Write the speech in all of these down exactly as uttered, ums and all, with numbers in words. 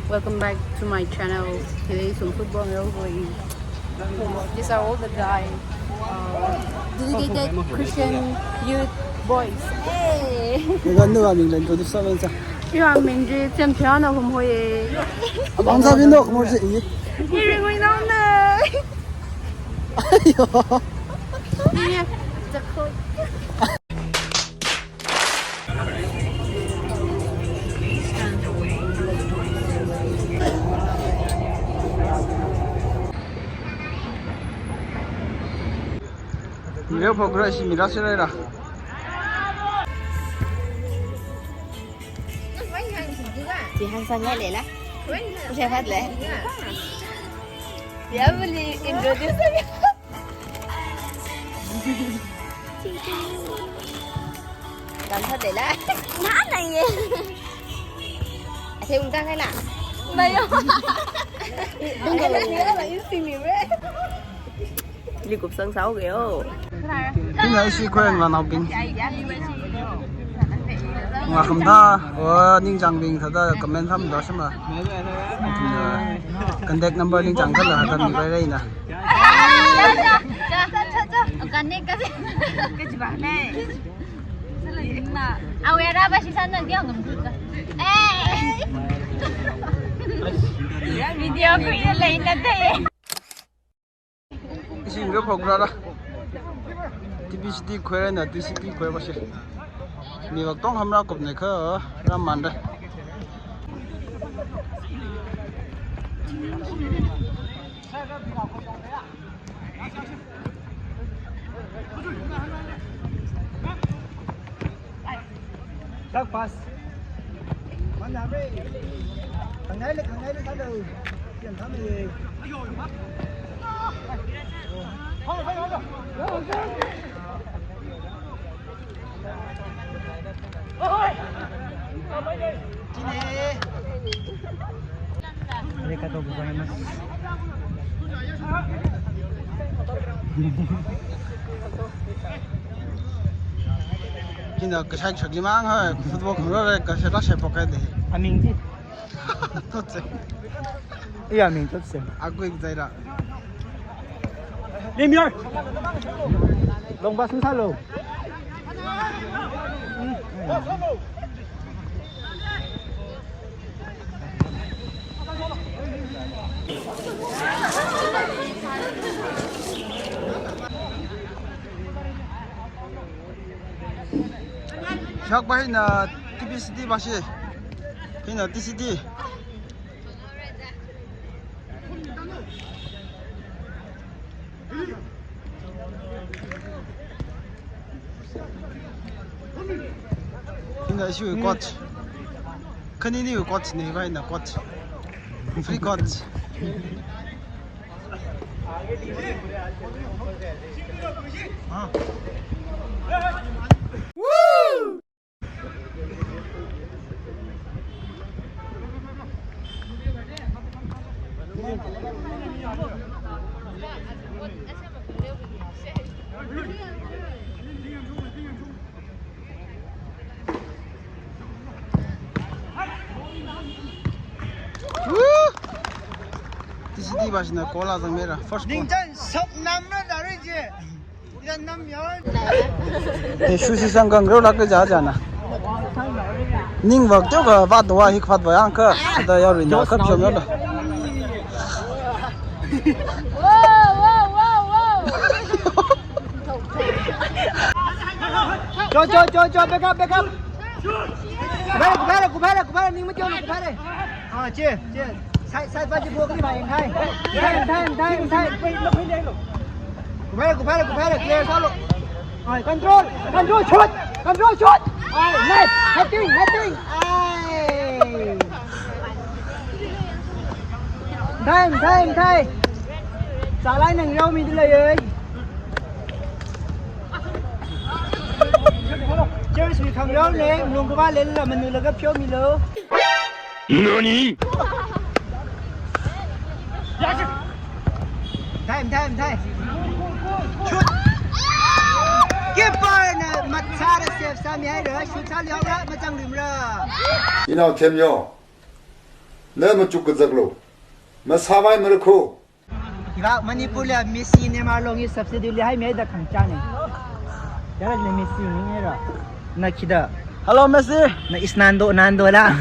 Welcome back to my channel. Today is some football. These are all the guys, uh, dedicated Christian youth boys. Hey! Iwui ming chi Champion Humhoye. Abang sa bino kumur si i. Iring wui nao na. Ayo. Iya, the coach. Mira progress mira serera. Di hang sang le la. Siya pat le. Ya beli introduce. Dam thāda lei la. Nana ye. Ase ungta khai la. Mayo. Ungta khai la, isi mi re. Likup sang sao ke yo. Ina isi khuirannaobing. Ngakhamda, wa ningchāngbing thāda comment tham da shima. Contact number ningchāng khala hada mi bai rai na. Awe ra ba shi san nang diang ngam ka. Eh. Video khuida lei na te. Ishi video program la. T B C D khuira na T C P khuira ba shi. Mi wak tong hamra kup ne kha ram man da. Back pass. Mana re. Khangai le, khangai le, thāda. Pian tham le. Kina kasai shakli mang ha, football khamro re, kasai ta sai pokai de. Aming ji. Totse. Iya, aming totse. Aku ik zaira. Lim yar. Long pass misalo. Shak ba hina T B C D ba shi. Hina T C D. Hina ishi coach. Khanini coach ne ba hina coach. Free coach. Woo! T C D ba shina goal la zangmira. First goal. Ningchan sok namra dari je. Iran nam yo. Eh, shu si sang kang ro lak ja ja na. Ning wak teo ka va do wa hik phat ba yang ka. Da ya ri na ka jom ya da. Wow, wow, wow, wow. Cho, cho, cho, cho, back up, back up. Kubhai re, kubhai re, kubhai re, kubhai re, ning ma cho, kubhai re. Ah, che, che. Side, side ba che, bok ni ba, yang thai. Thai, thai, thai, thai. Kubhai re, kubhai re, kubhai re, clear sālo. Ah, control, control, shoot, control, shoot. Ah, nice, heading, heading. Ai. Thai, thai, thai. Salai nang yao mi dila ye. Cheers mi khang rao le, mlung kaba le la manu laga phyo mi lo. Nani? Time, time, time. Shoot. Keeper na matsara save sāmi haira, shoot sāli haora, machang lumra. Inao them yo. Na machuk kazaklo. Masāvai marakho. Iva Manipur li Messi, Neymar long hi substitute li haimida khangachāne. Direct li Messi ni ra. Na kida. Hello, Messi. Na is Nando, Nando la.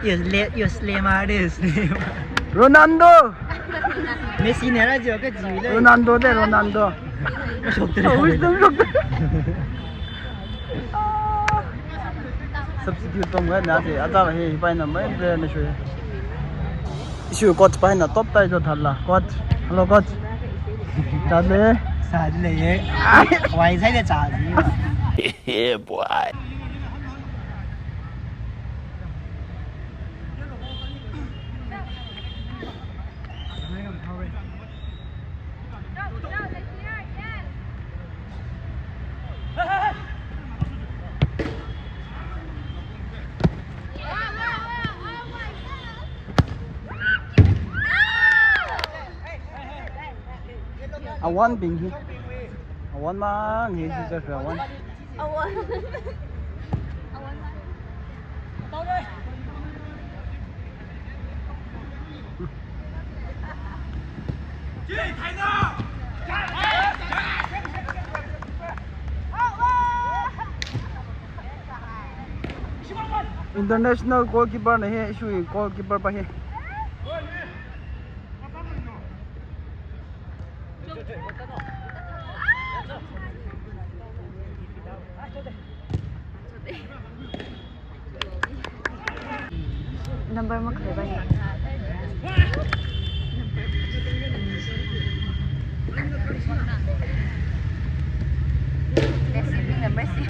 Yes, le-, yes, Neymar is. Ronaldo. Messi ne ra jo ka ji le. Ronaldo de, Ronaldo. Shokta. Oh, wisdom shokta. Substitute tomngaina se, atala hi, hipaina mai prayer na shui. Ishi coach paina top tai jo thalla. Coach. Hello, coach. Chāle. Chāle ye. Wai sai le chāle. Yeah, boy. Awan bing hi. Awan mang hi, hi just awan. Awan. Awan mang. International goalkeeper na hi, ishiwui goalkeeper pa hi. Number makhaleibani. Let's see, number six.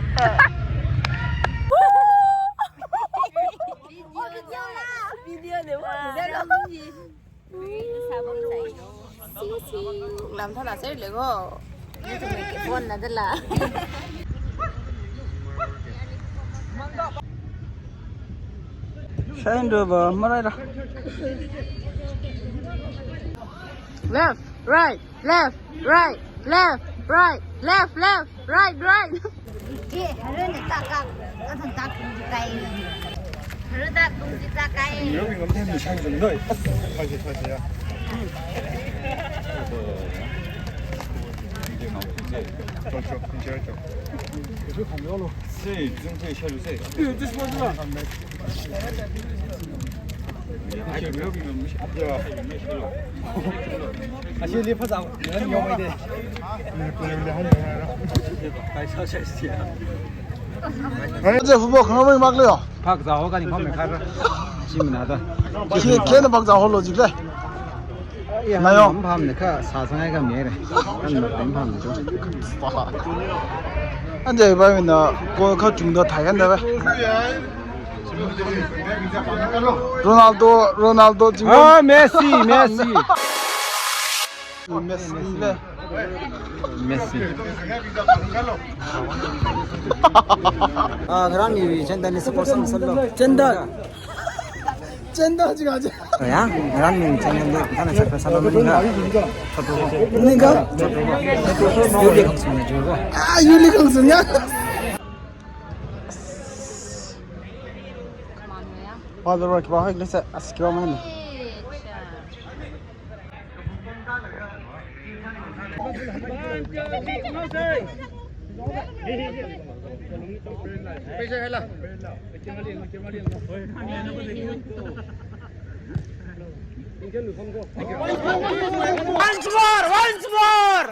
Video ne, video ne. Lam thala ser le go. Phone na dala. Shine do ba, marai ra. Left, right, left, right, left, right, left, left, right, right. Ike, haruna taka, athum tak kum jikai. Haruna tak kum jikai. Ashi li phazao, yan yong mai de. Aje football khangarumei mak leo. Phak zao kani pham me khara. Chi mina da. Khi, khina phak zao ho logic le. Nayo. Pham ne kha sa sangai ka me re. Kan ma pham ne jo. Anje ba mina ko kha chung da thai kan da ba. Ronaldo, Ronaldo jing. Ah, Messi, Messi. Messi le. Messi. Ah, ngarān mi chanda ni support sam salo. Chanda. Chanda jiga je. Ya, ngarān mi chanda ni kana support salo ni ga. Ni ga. Yuli kang sung ni juga. Ah, yuli kang sung ya. Father wa kiba hoi lesa as kiba mana. Once more, once more.